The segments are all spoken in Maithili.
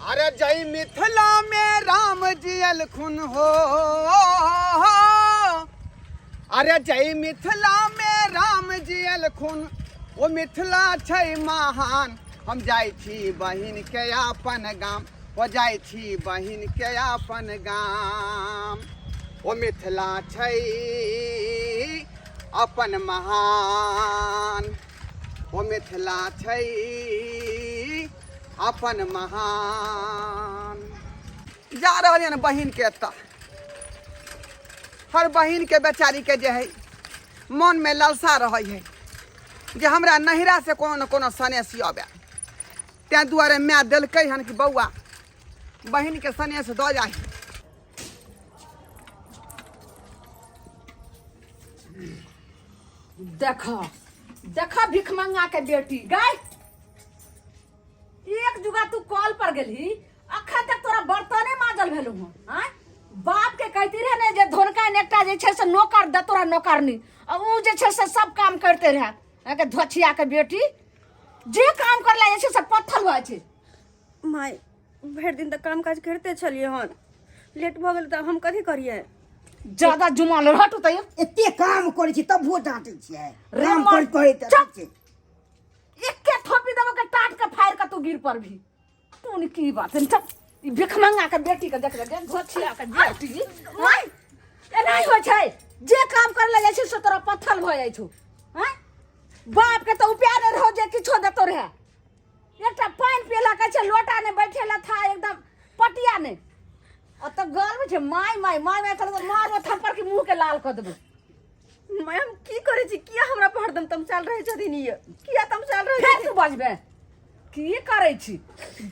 अरे जय मिथिला में राम जी अलखुन हो। अरे जय मिथिला में राम जी अलखुन, ओ मिथिला छै महान। हम जाइ छी बहिन के अपन गाम, ओ जाइ छी बहिन के अपन गाम। ओ मिथिला छै अपन महान, ओ मिथिला छै अपन महान। जा रहल यऽ ने बहिन के एतऽ। हर बहिन के बेचारी के जे है मन में ललसा रहै है जे हमरा नहिरा से कोनो ने कोनो सनेस आबे, तें दुआरे माय देलकै हन कि बौआ बहिन के सनेस दऽ जाही। देख देख भिखमंगा के बेटी गाय, एक जुगा तू कॉल पर गेलही, अखन तक तोरा बर्तने माजल भेलौ हन। आँय, बाप के कहती रहे ने जे धोनका ने एकटा जे छै से नौकर दे तोरा नौकरनी, आ ऊ जे छै से सब काम करते रहे। अहाँके धोछिया के बेटी जे काम करला जे छै से पत्थर भऽ छै। माय, भरि दिन तऽ काम काज करिते छलियै हन, लेट भऽ गेल तऽ हम कथी करियै? ज्यादा जुमा ले हटू तैयो। एते काम करै छी तबो डाँटै छियै? रे काम माय, करैत करैत चुप। छै। एके थोपी देबो के टाट के फाड़ के तू गिर पर भी। तू की बात है? चल, ई भिखमंगा के बेटी के देख ले, घोचिया के बेटी। आँय, एना होइ छै जे काम करे ले जाइ छै से तोरा पत्थर भऽ जाइ छौ। आँय, बाप के तऽ उपाय नहि रहो जे किछो देतो रहे। एकटा पानि पियला कहै छै लोटा नहि, बैठेला था एकदम पटिया नहि। आ तऽ गर्व छै माय माय माय माय करबै, मारबो थप्पड़ के मुँह के लाल कऽ देबै। माय, हम की करै छी? किया हमरा पर हरदम तमसाल रहै छथिन? ई किया तमसाल रहै फेर छथिन? तू बजबे की करै छी?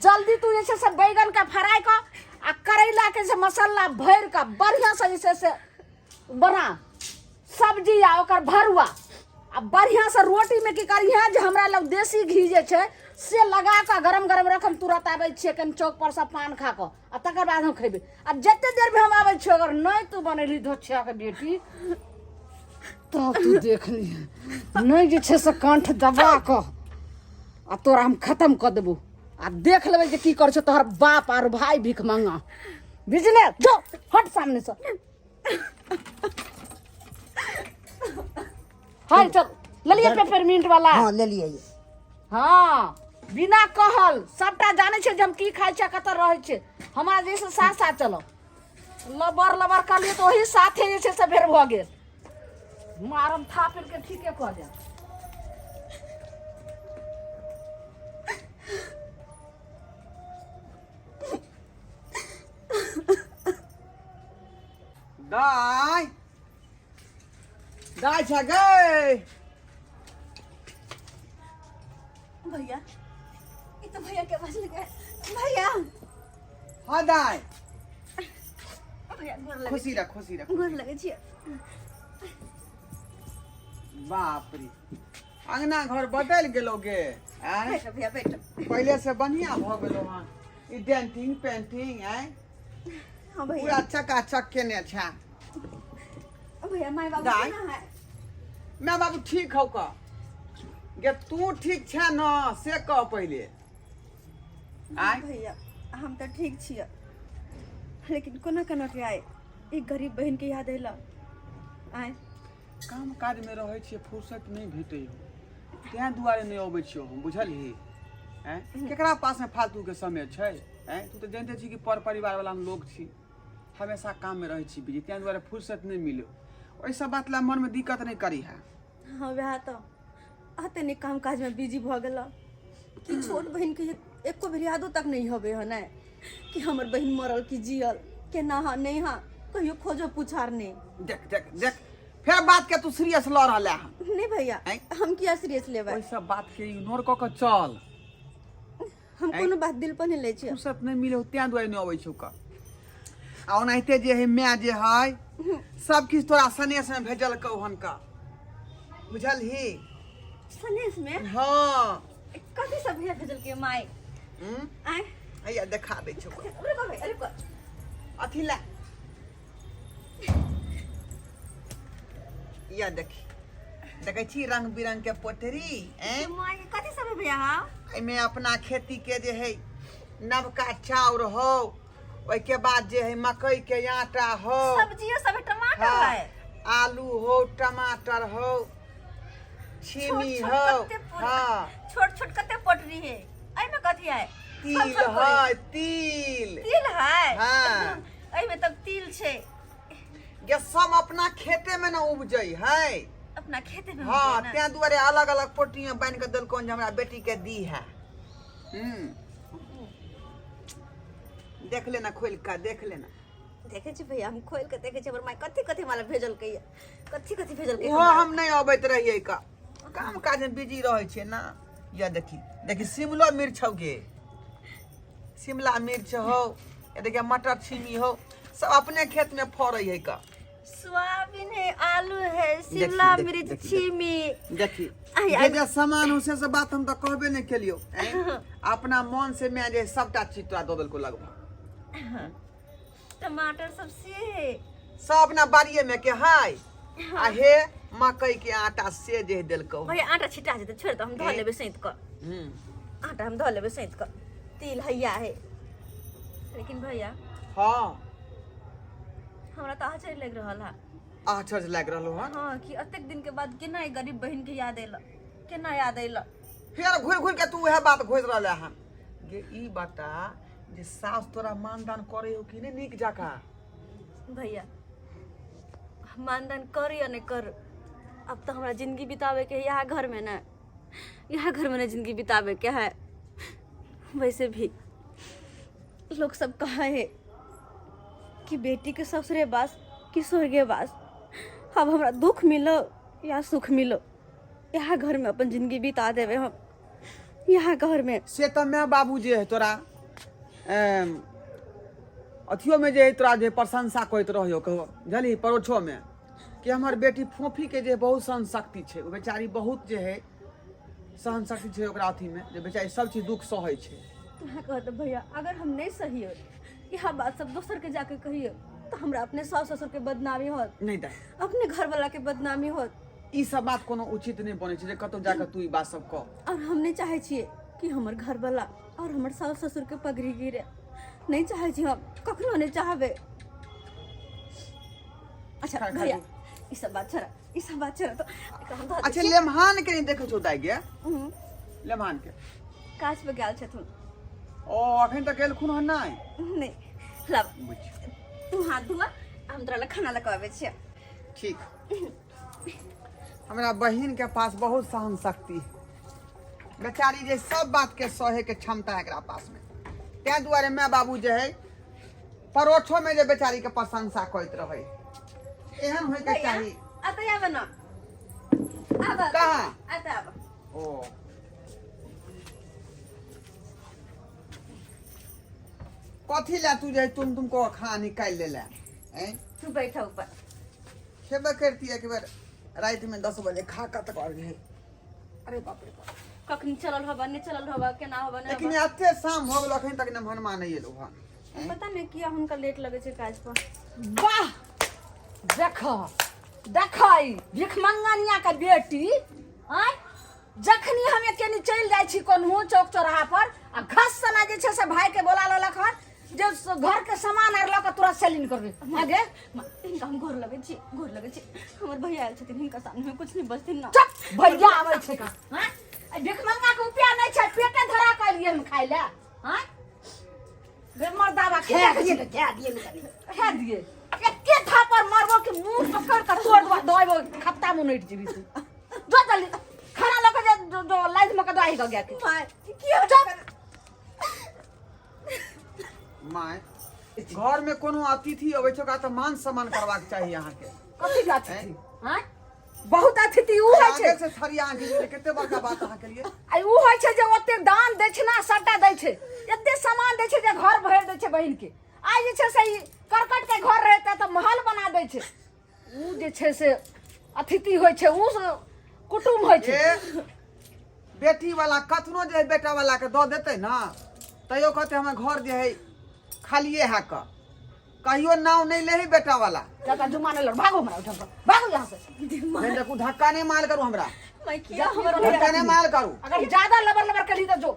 जल्दी तू जे छै से बैगन के फ्राई कऽ आ करैला के जे मसाला भरि कऽ बढ़िआँ से जे छै से बना सब्जी आ ओकर भरुआ आ बढ़िआँ से रोटी में की करिहे जे हमरा लग देसी घी जे छै से लगा कऽ गरम गरम रख। हम तुरंत आबै छियै कनि चौक पर से पान खा कऽ आ तकर बाद हम खेबै। आ जते देर भी हम आबै छियै, अगर नहि तू बनेली धोछिया के बेटी, तब तू देख लिहे नहि जे छै से कंठ दबा कऽ आ तोरा हम खत्म कऽ देबो आ देख लेबै जे की करै छौ तोहर बाप आर भाई भीख मंगा। बुझले? जो हट सामने से। हाय चल, लेलिए पेपरमिंट वाला? हाँ, लेलिए। हाँ, बिना कहल सबटा जानै छै जे हम की खाइ छियै, कतऽ रहै छियै। हमरा जे छै साथ साथ चलो। लबर लबर कहलियै तऽ ओही साथे जे छै से भेर भऽ गेल। मारम थापिर के ठीके कऽ देब। दाय, दाय छै गै। भैया, ई तऽ भैया के आवाज लगे। भैया। हाँ दाय। भैया, गोर लगे। खुशी रह, खुशी रह। गोर लगे छियै। बाप रे, अंगना घर बदल गेलो गे। आँय? बैठो भैया, बैठो। पहिले से बढ़िया भऽ गेलो हन ई डेंटिंग पेंटिंग। आँय? हाँ भैया। पूरा चकाचक केने छै। भैया, माय बाबू दाय। केना है? माय बाबू ठीक हौ का गे? तू ठीक छै न से कह पहिले। आँय? भैया, हम तऽ ठीक छियै, लेकिन कोना कोना के आइ ई गरीब बहिन के याद अयला? आँय? काम काजमे रहै छियै, फुर्सत नहि भेटै हो, तेँ दुआरे नहि अबै छियौ हम, बुझलही? आँय, केकरा पासमे फालतूके समय छै? आँय, तू तऽ जानिते छी कि पर परिवारवला हम लोग छी, हमेशा काममे रहै छी बिजी, तेँ दुआरे फुर्सत नहि मिलै। ओहि सब बात लए मनमे दिक्कत नहि करी है। हाँ, वएह तऽ अते नहि काम काजमे बिजी भऽ गेल कि छोट बहिनके एको बेर यादो तक नहि हबे हन कि हमर बहिन मरल कि जियल, केना हाँ नहि हाँ, कहियो खोजो पुछार नहि। देख देख देख, फेर बात के तू सीरियस लऽ रहल है। नहीं भैया। आँय? हम किया सीरियस लेबै? ओहि सब बात के इग्नोर कऽ के चल। हम आँय? कोनो बात दिल पर नहीं लै छियै। फुर्सत नहि मिले तें दुआरे नहि अबै छौ का। आ ओनाहिते जे है माय जे है सब किछु तोरा सनेस में भेजलकौ हन का, बुझलही? सनेस में? हाँ। कथी सब भैया भेजलकै माय? हम्म? आँय? हैया देखा दै छौ। रुको भैया, रुको। अथी ले, या देखी, देखै छी रंग बिरंग के पोटरी। ऐं माय, कथी सब है भैया? हाँ, एहिमे अपना खेती के जे है नवका चाउर हो, ओहिके बाद जे है मकई के आटा हो, सब्जियो सब है, टमाटर हाँ, है, आलू हो, टमाटर हो, छीमी छोट हो, कते हाँ, छोट छोट कते पोटरी है। एहिमे कथी है? तिल सब सब करे। है, तिल। तिल है? हाँ। एहिमे तब तिल छै। गे सब अपना खेते में न उपजै है। अपना खेते में। हाँ, उपजै ने। तें दुआरे अलग अलग पोटरी में बान्हि के देलकौन जे हमरा बेटी के दी है। देख लेना, खोल के देख लेना। देखै छी भैया, हम खोल के देखै छी हमर माय कथी कथी हमरा भेजलकै ये, कथी कथी भेजलकै। ओहो हम नहि अबैत रहियै का, काम काज में बिजी रहै छियै ना। या देखी देखी, शिमलो मिर्च हौ गे, शिमला मिर्च हो, या देखिए मटर छिमी हो, सब अपने खेत में फड़ै है का। सोयाबीन है, आलू है, शिमला देखी, मिर्च, देखी, छिमी। देखी। आइ, जे आइ। जे सामान हो से सब बात हम तऽ कहबे नहि केलियौ। ऐं? अपना मन से मैं जे सबटा चीज तोरा दऽ देलको लगभग। टमाटर सब से है। सब अपना बाड़िए में के है, आ हे मकई के आटा से जे देलको। भैया, आटा छिटा जेतै, छोड़ दऽ, हम धऽ ए? लेबै सैंत कऽ। आटा हम धऽ लेबै सैंत कऽ। तिल हैया है। लेकिन भैया, हमरा तऽ आश्चर्य लागि रहल है। आश्चर्य लागि रहलो हन? हाँ, कि एतेक दिन के बाद केना ई गरीब बहिन के याद एल, केना याद एल? फेर घुरि घुरि के तू उएह बात घोसि रहल हन। गे ई बता जे सास तोरा मानदान करे हो कि नहि नीक जकाँ? भैया, मानदान कर या नहि कर, अब तऽ हमरा जिंदगी बितावे के है यहाँ घर में ने, यहाँ घर में ने जिंदगी बितावे के है। वैसे भी लोग सब कहा है कि बेटी के ससुरे बास कि स्वर्गे बास। अब हमरा दुख मिलो या सुख मिलो, यहाँ घर में अपन जिंदगी बिता देवे हम यहाँ घर में। से तऽ माय बाबू जे है तोरा अथियो में जे है तोरा जे प्रशंसा करैत रहियो, कहो बुझलही, परोछो में कि हमर बेटी फोफी के जे बहुत सहन शक्ति छै, ओ बेचारी बहुत जे है सहन शक्ति छै ओकरा अथी में, जे बेचारी सब चीज दुख सहै छै। अहाँ कहत भैया, अगर हम नहीं सहियो यह बात सब दोसर के जाके कहियो तो हमरा अपने सास ससुर के बदनामी होत। नहि दाइ। अपने घर वाला के बदनामी होत। ई सब बात कोनो उचित नहि बनै छै जे कतौ जाके तू ई बात सब कह। और हम नहीं चाहे छियै कि हमर घर वाला और हमर सास ससुर के पगड़ी गिरे। नहीं चाहे छी हम, कखनो नहीं चाहबे। अच्छा खा- खा भैया, लो। ई सब बात छोड़ा, ई सब बात छोड़ा, तो एकरा हम धऽ दै अच्छा छी। लेमहान के नहि देखै छौ दाइ गे? लेमहान के काज पे गेल छथुन। ओ अखन तक गेलखुन हन नहि? नहि। लाब, तू हाथ धुआ, हम तोरा लए खाना लऽ कऽ अबै छियै। ठीक। हमरा बहिन के पास बहुत सहन शक्ति है, बेचारी जे सब बात के सहे के क्षमता है एकरा पास में, तें दुआरे माय बाबू जे है परोठो में जे बेचारी के प्रशंसा करैत रहे। एहन होय के भैया, चाही। अतऽ आब न, आब। कहाँ? अतऽ आब। ओ कथी ला तू जे तुम तुमको खाना निकालि ले ला? हैं? तू बैठा ऊपर। खेबे करती एक बेर राति में 10 बजे खा कऽ तकर बाद जे अरे बाप रे बाप। कखनी चलल हबा, नहि चलल हबा, केना हबा, नहि लेकिन हबा। एते शाम हो गेल, अखन तक ने भनमा नहि एलौ हन। पता नहि किया हुनका लेट लगै छै काज पर। वाह, देख देख, ई भिखमंगनिया के बेटी आँय, जखनी हम एकेनी चलि जाइ छी कोनहु चौक चौराहा पर आ घस सना जे छै से भाई के बोला लेलक हन जे घर के सामान आर लऽ के तुरंत सेलिंग करबे आगे। हिनका हम गोर लगै छी, गोर लगै छी। हमर भैया आयल छथिन, हिनका सामने में कुछ नहीं बजथिन ना। चुप, भैया आबै छै का? आँय, एहि भिखमंगा के उपाय नहि छै, पेटे धरा के एलियै हम खाइ लए। आँय गे मर्दाबा, की खा देखै दिए छी? ने, खा दिए ने कनी। खा दिए, एके थापर मारबो कि मुंह पकड़ के तोड़ देबो, दबो खत्ता मुंह नटि जेबी तू। जो जल्दी खाना लऽ के जे जो, जो लाइज में के दही के गया के। माय, की हो? चुप। माय, घर में कोनो अतिथि अबै छै ओकरा तऽ मान सम्मान करबाक चाही अहाँके। कथी के अतिथि? आँय, बहुत अतिथि उ होइ छै। आगे से थरिया अहाँ घीच लेलियै, कते बड़का बात अहाँके लिए। आ उ होइ छै जे ओते दान दक्षिणा सबटा दै छै, एते सामान दै छै जे घर भरि दै छै बहिन के। आइ जे छै से ई करकट के घर रहतै तऽ महल बना दै छै। उ जे छै से अतिथि होइ छै, उ कुटुम्ब होइ छै। ए बेटी वाला कतनो जे है बेटा वाला के दऽ देतै ने, तैयो कहतै हमर घर जे है खालिए है कऽ, कहियो नाव नहि लेही बेटा वाला। ज्यादा जुमा नहि लड़, भागो हमरा ओहिठाम से, भागो यहाँ से। नहीं देखू, धक्का नहीं मार करू हमरा। माय, किया हमर भैया धक्का नहीं मार करू। अगर ज्यादा लबर लबर करी तऽ जो।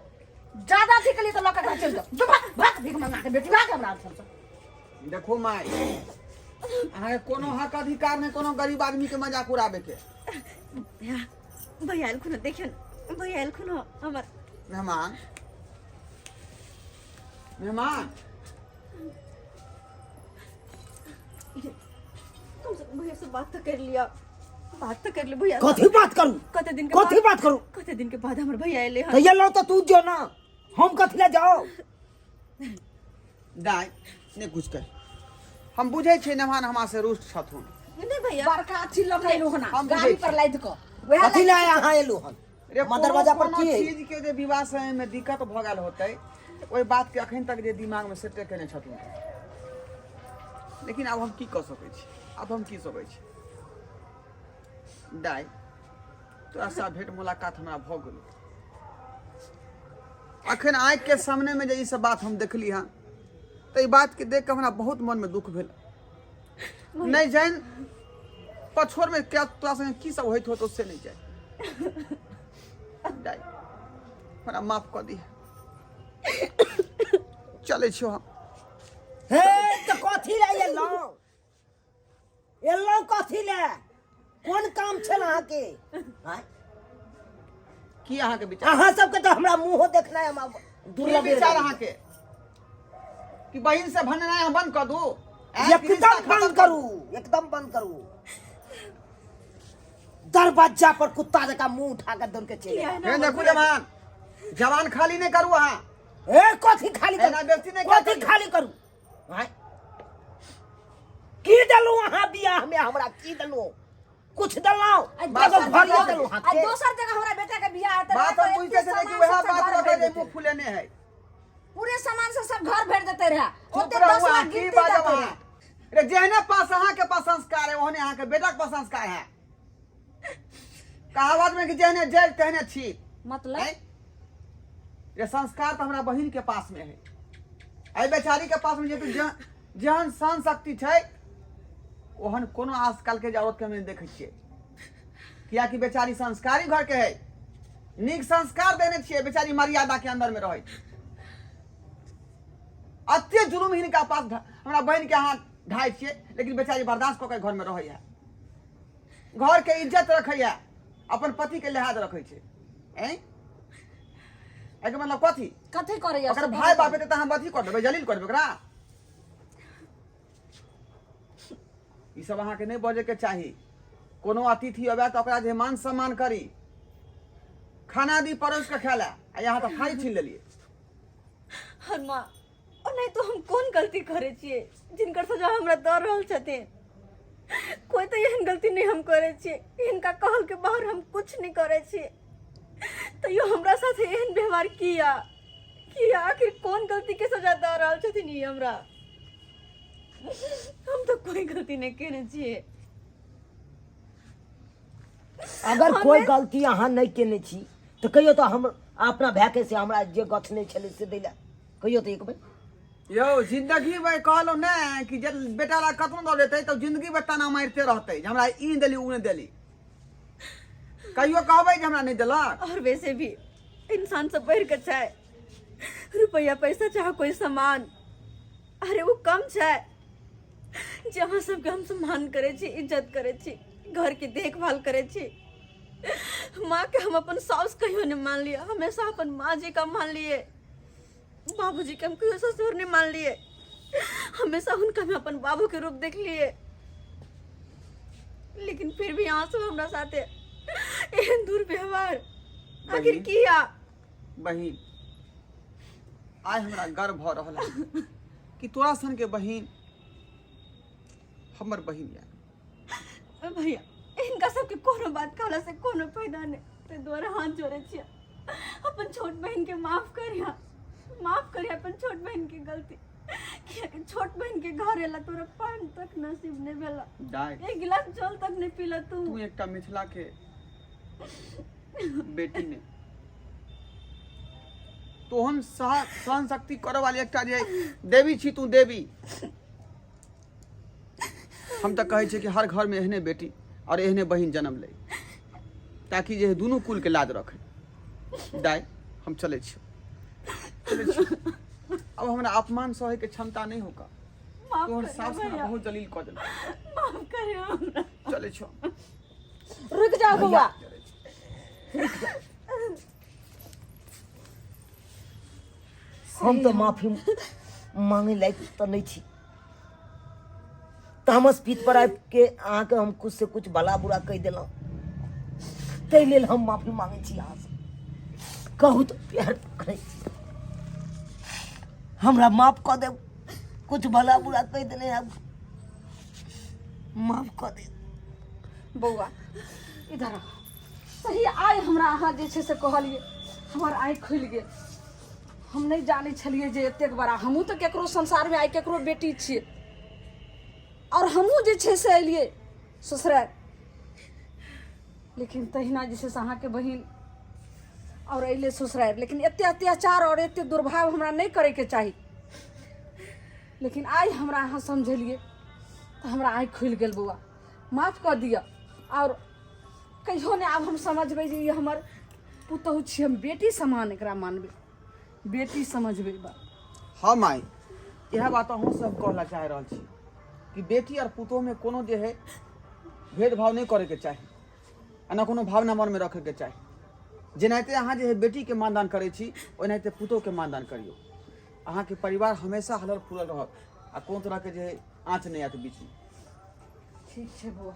ज्यादा अथी के लिए तऽ लऽ कऽ घर चलि जाओ। जो भाग भाग, भीख मंगा के बेटी, भाग हमरा ओहिठामसँ। देखो माय, अहाँके कोनो हक अधिकार नहि कोनो गरीब आदमी के मजाक उड़ाबे के। भैया, भैया एलखुन हँ, देखियौ ने, भैया एलखुन हँ हमर। मेहमान, मेहमान। कम से कम भैया से बात तो कर लिया, बात तो कर ले भैया से। कथी बात करू? कते दिन के कथी बाद- बात करू? कते दिन के बाद हमर भैया एले हन। तऽ एलहुँ तऽ तू जो ना, हम कथी लए जाउ? दाइ नहि कुछ कह, हम बुझै छियै मेहमान हमरा से रुष्ट छथुन। नहीं भैया। बड़का अथी लऽ कऽ एलहुँ हन हम बुझै गाड़ी पर छी। लादि कऽ वएह। कथी लए अहाँ एलहुँ हन? रे हमर कोनो दरवाजा पर कोनो की है? चीज के जे विवाह समय में दिक्कत भऽ गेल होतै, ओहि बात के अखन तक जे दिमाग में सेटे केने छथुन। लेकिन आब हम की कऽ सकै छी? आब हम की सकै छी? दाइ, तोरा सँ भेंट मुलाकात हमरा भऽ गेल। अखन आँखि के सामने में जे ई सब बात हम देखली हन, तऽ ई बात के देख कऽ हमरा बहुत मन में दुख भेल। नहि जानि पछोर में क्या तोरा संगे की सब होइत होतो से नहि जानि। दाइ, हमरा माफ कऽ दिह, चलै छियौ हम। हे, तऽ कथी लए एलहुँ? एलहुँ कथी लए? कोन काम छल अहाँके? आँय? की अहाँके विचार? अहाँ सबके तऽ हमरा मुँहो देखनाइ हमरा की दुर्लभ विचार अहाँके कि बहिन से भननाइ हम बंद कऽ दू? आँय, कि रिश्ता एकदम खतम बंद करू, एकदम बंद करू। दरवाजा पर कुत्ता जकाँ मुंह उठा के दौड़ के चलि आयल। हे देखू जवान, जवान खाली नहि करू अहाँ। ए, कथी खाली करू? एना बेइज्जती नहि कथी करियौ। खाली करू? आँय? की देलहुँ अहाँ बियाह में हमरा? की देलहुँ? कुछ देलहुँ? आ एगो दोसर घर जगह देलहुँ हाथ आ के? दोसर जगह हमरा बेटा के बियाह हेतै बात तऽ हम बुझते एते छलियै कि सामान वएह सब बात घर लऽ भरि कऽ जे देतै। मुँह फुलेने है। पूरे सामान से सब घर भरि देते रहे। चुप ओते रहू 10 अहाँ, लाख की गिनती बाजब देते अहाँ? रहे। रे जेहने पास अहाँके पास संस्कार है, ओहने अहाँके बेटाके पास संस्कार है। कहावत में कि जेहने जड़ तेहने छी। मतलब? हैं? रे संस्कार तऽ हमरा बहिन के पास में है। एहि बेचारी के पास में जे जेहन सहन शक्ति छै, ओहन कोनो आजकल के जे औरत के हम नहि देखै छियै। कियाकि बेचारी संस्कारी घर के है, नीक संस्कार देने छियै, बेचारी मर्यादा के अंदर में रहै छै। अते जुलुम हिनका पास हमरा बहिन के अहाँ ढाइ छियै, लेकिन बेचारी बर्दाश्त कऽ के घर में रहै है, घर के इज्जत रखै है, अपन पति के लिहाज रखै छै। ऐं, एहिके मतलब कथी? कथी करैया? ओकर भाय बाप हेतै तऽ हम अथी कऽ देबै, जलील कऽ देबै ओकरा। ई सब अहाँके नहि बजैके चाही। कोनो अतिथि अबै तऽ ओकरा जे मान सम्मान करी, खाना दी परोस के खाय लए, आ यहाँ तऽ थारी छीन लेलियै। हर माँ, और नहीं तो हम कोन गलती करे छियै जिनकर सजा हमरा दऽ रहल छथिन? कोई तो एहन गलती नहीं हम करे छियै। हिनका कहल के बाहर हम कुछ नहीं करे छियै, तैयो हमरा साथे एहन व्यवहार किया किया? आखिर कोन गलती के सजा दऽ रहल छथिन ई हमरा? हम तो कोई गलती नहीं केने छियै। अगर कोई गलती अहाँ नहि केने छी तऽ कहियो तऽ हम अपना भायके से हमरा जे गछ नहि छलै से दै लए कहियो तऽ एक बेर। यौ, जिंदगी में कहलहुँ ने कि जे बेटा ला कतनो दऽ देतै तऽ जिंदगी में ताना मारिते रहतै जे हमरा ई नहि देली, ओ नहि देली। कहियो कहबै जे हमरा नहि देलक? और वैसे भी इंसान से बढ़ के छै रुपया पैसा चाहे कोई सामान, अरे वो कम छै। जे अहाँ सबके हम सम्मान करै छी, इज्जत करै छी, घर के देखभाल करै छी। माँ के हम अपन साउस कहियो नहीं मान लिए, हमेशा अपन माँ जी का मान लिए। बाबूजी के हम कहियो ससुर नहीं मान लिए, हमेशा हुनका में अपन बाबू के रूप देख लिए। लेकिन फिर भी अहाँ सब हमरा साथे एहन दुर्व्यवहार आखिर बहिन। किया? बहिन, आइ हमरा गर्व भऽ रहल है कि तोरा सन के बहिन हमर बहिन या। भैया, हिनका सबके कोनो बात कहला से कोनो फायदा नहीं, ताहि दुआरे हाथ जोड़े छियै, अपन छोट बहिन के माफ करिया, माफ करिया अपन छोट बहिन के गलती। कियाकि छोट बहिन के घर एला तोरा पान तक नसीब नहीं भेला, दाय, एक गिलास जल तक नहीं पीला तू। तू एकटा मिथिला के बेटी ने तोहन सहन शक्ति करे वाली एकटा जे देवी छी तू, देवी। हम तऽ कहै छियै कि हर घर में एहने बेटी और एहने बहिन जन्म ले, ताकि जे दुनू कुल के लाज रखे। दाय, हम चलै छी। चलै छी। अब हमरा अपमान सहै के क्षमता नहि होगा। माफ तोहर करियौ सास हमरा भैया। बहुत जलील कऽ देलक। माफ करियौ हमरा। चलै छौ। रुकि जाओ बौआ। हम तऽ माफी मांगे लायक तऽ नहि छी। तामस पीत पर आबि के अहाँके हम कुछ से कुछ भला बुरा कहि देलहुँ, ताहि लेल हम माफी मांगे छी अहाँसँ। कहू तऽ प्यार करै छी, हमरा माफ कऽ देब। कुछ भला बुरा कहि देने आब माफ कऽ देब। बौआ इधर आ। सही आइ हमरा अहाँ जे छै से कहलियै, हमर आँखि खुलि गेल। हम नहि जानै छलियै जे एतेक बड़ा हमहूँ तऽ केकरो संसारमे आइ केकरो बेटी छियै, आओर हमहूँ जे छै से एलियै ससुरारि, लेकिन तहिना जे छै से अहाँके बहिन आओर अयलै ससुरारि, लेकिन एते अत्याचार आओर एते दुर्भाव हमरा नहि करैके चाही। लेकिन आइ हमरा अहाँ समझेलियै तऽ हमरा आँखि खुलि गेल। बौआ, माफ कऽ दिअ, आओर कहियो नहि आब हम समझबै जे ई हमर पुतहु छी, हम बेटी समान एकरा मानबै, बेटी समझबै बा। हाँ माय, इएह बात अहूँ सब कहऽ ला चाहि रहल छी कि बेटी और पुतोहमे कोनो जे है भेदभाव नहि करैके चाही आ न कोनो भावना मनमे रखैके चाही। जेनाहिते अहाँ जे है बेटीके मानदान करै छी, ओनाहिते पुतोहके मानदान करियौ। अहाँके परिवार हमेशा हलल फूलल रहत आ कोनो तरहके जे है आँच नहि आयत बीचमे। ठीक छै बौआ,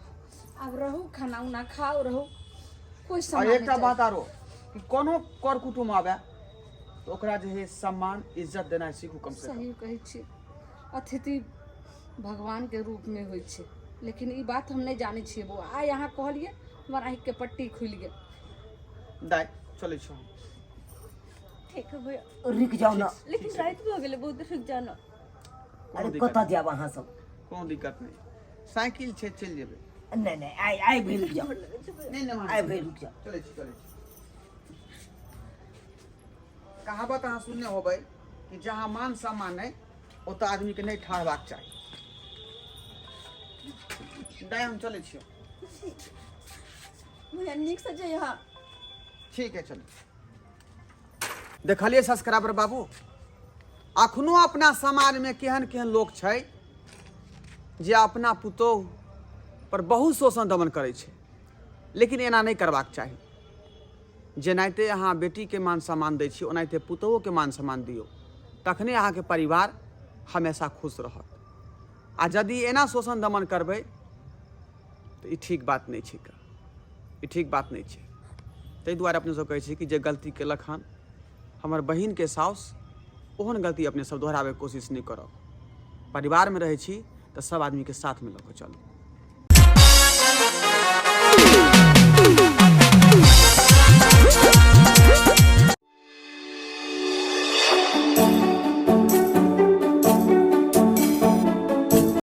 आब रहू, खाना उना खाओ, रहू। कोइ और सामान एकटा बात आरो कि कोनो कर कुटुम आबै तऽ ओकरा जे है सम्मान इज्जत देनाइ सीखू कम से कम। सही कहै छी, अतिथि भगवानके रूपमे होइ छै, लेकिन ई बात हम नहि जानै छियै बौआ। आइ अहाँ कहलियै, हमर आँखिके पट्टी खुलि गेल। दाइ, चलै छी हम। ठीक है भैया। रुकि जाउ ने। लेकिन राति भऽ गेलै बहुत, रुकि जाउ ने। कोनो अरे दिक्कत कतऽ नहि। जायब अहाँ सब? कोनो दिक्कत नहि, साइकिल छै, चलि जेबै। नहि नहि, आइ आइ भरि रुकि जाउ। नहि नहि, आइ भरि रुकि जाउ। चलै छी, चलै छी। कहावत अहाँ सुनने होबै कि जहाँ मान सम्मान नहि, ओतऽ आदमीके नहि ठाढ़बाक चाही। दाइ, हम चलै छियौ। भैया, नीकसँ जइहा। ठीक है, चलू। देखलियै सब्सक्राइबर बाबू, अखनो अपना समाजमे केहन केहन लोक छै जे अपना पुतोहु पर बहुत शोषण दमन करै छै, लेकिन एना नहि करबाक चाही। जेनाहिते अहाँ बेटीके मान सम्मान दै छी, ओनाहिते पुतोहुके मान सम्मान दियौ, तखने अहाँके परिवार हमेशा खुश रहत। आ यदि एना शोषण दमन करबै तऽ ई ठीक बात नहि छै, ई ठीक बात नहि छै। ताहि दुआरे अपने सब कहै छी कि जे गलती केलक हन हमर बहिनके साउस, ओहन गलती अपने सब दोहराबैके कोशिश नहि करब। परिवारमे रहै छी तऽ सब आदमीके साथमे लऽ कऽ चलू।